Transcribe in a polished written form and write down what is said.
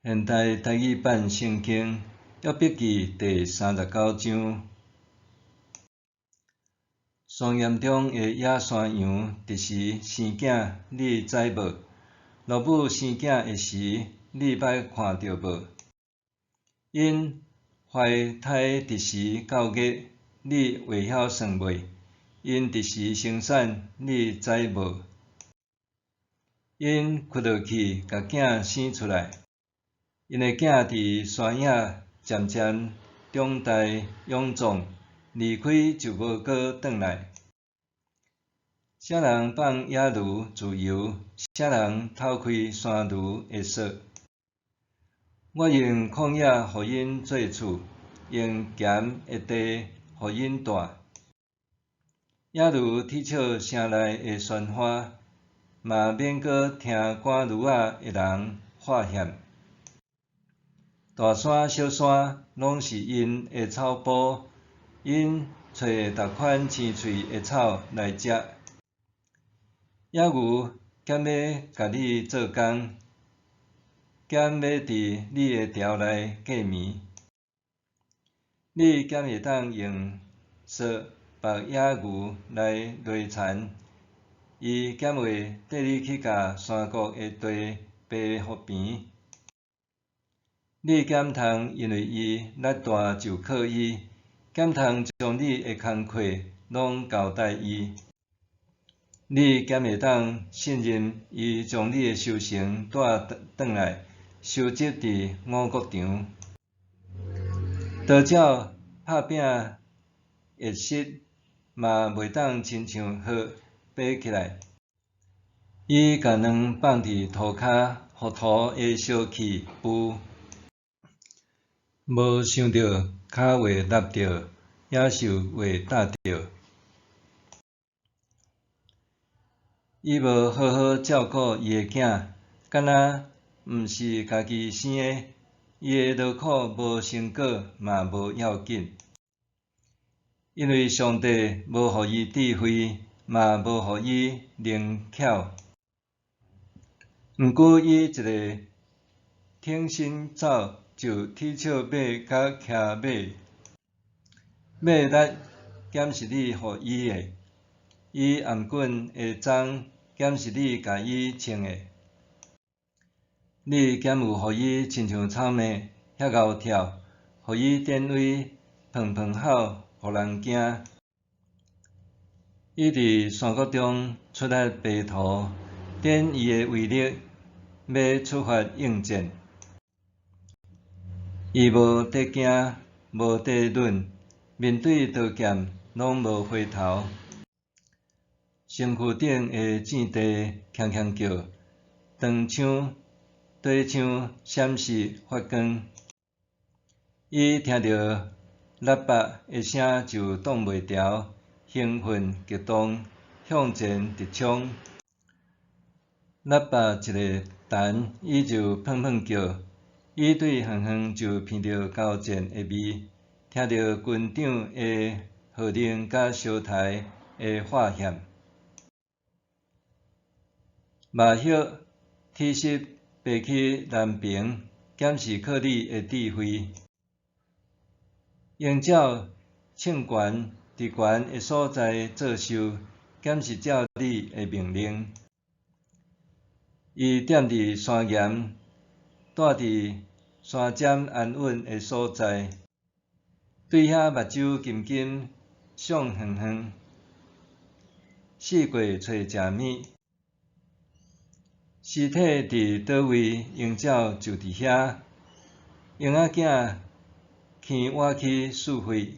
现代台语版圣经约伯记第三十九章。山岩中的野山羊伫时生囝，你知无？落母生囝的时，你捌看著无？𪜶懷胎佇時到月，你會曉算未？𪜶佇時生產，你知無？𪜶屈落去，共囝生出來。𪜶的囝佇山野漸漸長大勇壯，離開就無閣轉來。啥人放野驢自由？啥人透開山驢的索？我用曠野予𪜶做厝，用鹹的地予𪜶蹛。野驢啼笑城內的喧譁，嘛免閣聽趕驢仔的人喝喊。大山小山攏是𪜶的草埔，𪜶揣逐款青翠的草來食。野牛敢欲共你做工？敢欲佇你的牢內過暝？你敢會當用索縛野牛來勒蠶？伊敢會綴你去共山谷的地爬予平？你敢通因為伊力大就靠伊？敢通將你的工課攏交代伊？你敢會當信任伊將你的收成帶轉來，收集佇五穀場？刀鳥拍拚會失，嘛袂當親像鶴飛起來。伊共卵放佇塗跤，予塗的燒去孵。無想著跤會落著，野獸會踏著。伊無好好照顧伊的囝，敢若毋是家己生的。伊的勞苦無成果嘛無要緊，因為上帝無予伊智慧，嘛無予伊靈巧。毋過伊一个挺身走，就啼笑馬佮騎馬。馬力敢是你予伊的？伊頷頸的鬃敢是你共伊穿的？你敢有予伊親像草蛉遐𠢕跳，予伊典威砰砰吼，予人驚？伊佇山谷中出力爬塗，展伊的威力，欲出發應戰。伊無綴驚，無綴忍，面對刀劍攏無回頭。身軀頂的箭地鏘鏘叫，長槍、短槍閃爍發光。伊聽著喇叭的聲就擋袂牢，興奮激動，向前直衝。喇叭一个彈，伊就砰砰叫。伊對遠遠就聞著交戰的味，聽著軍長的號令佮燒刣的喝喊。麻葉鐵爍爬去南爿，敢是靠你的智慧？鷹鳥衝懸佇懸的所在做岫，敢是照你的命令？伊踮佇山岩，蹛佇山尖安穩的所在，對遐目睭金金想遠遠，四界揣食物。屍體佇佗位，鷹鳥就佇遐，鷹仔囝牽倚去四圍。